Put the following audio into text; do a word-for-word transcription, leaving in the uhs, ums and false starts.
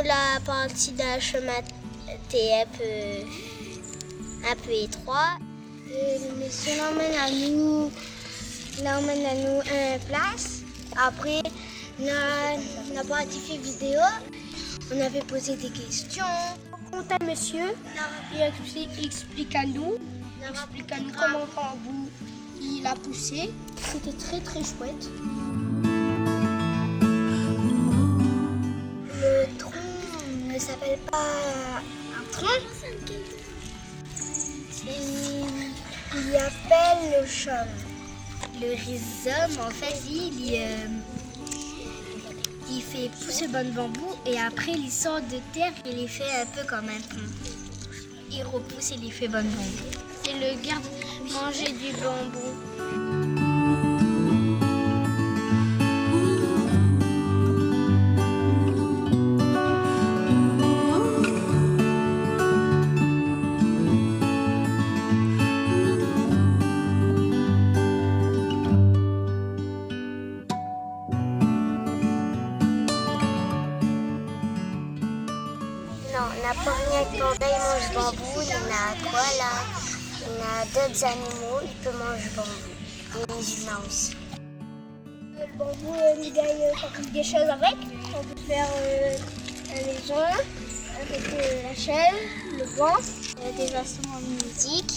La parti dan shomin té in pé, in pé étroi. É lo mésyé la amenn anou, la amenn anou in plas. Apré, nou la, nou la parti fé vidéo. Nou la poz dé késtion. Rankont in mésyé, li ésplik, ésplik anou, ésplik anou koman banbou i la pousé. Sété trè, trè shouèt. Lo tron i apèl pa in tron. I, i apèl lo shom. Lo rizom, an fèt, li, li, eu, li fé pous bann banbou é apré, li sort de tèr é li fé in pé konm in pon. Li ropous é li fé bann banbou. Sé lo gard-manzé di banbou. Non, na pa rienk panda i manz banbou, néna koala, néna dot zanimo i pé manz banbou, é lé zimin osi. Lo banbou, eu, nou gingn, eu, fé dé shoz avèk. Nou pé fé, eu, la mézon, avèk, eu, la shèz, lo ban. Néna dé instriman de mizik,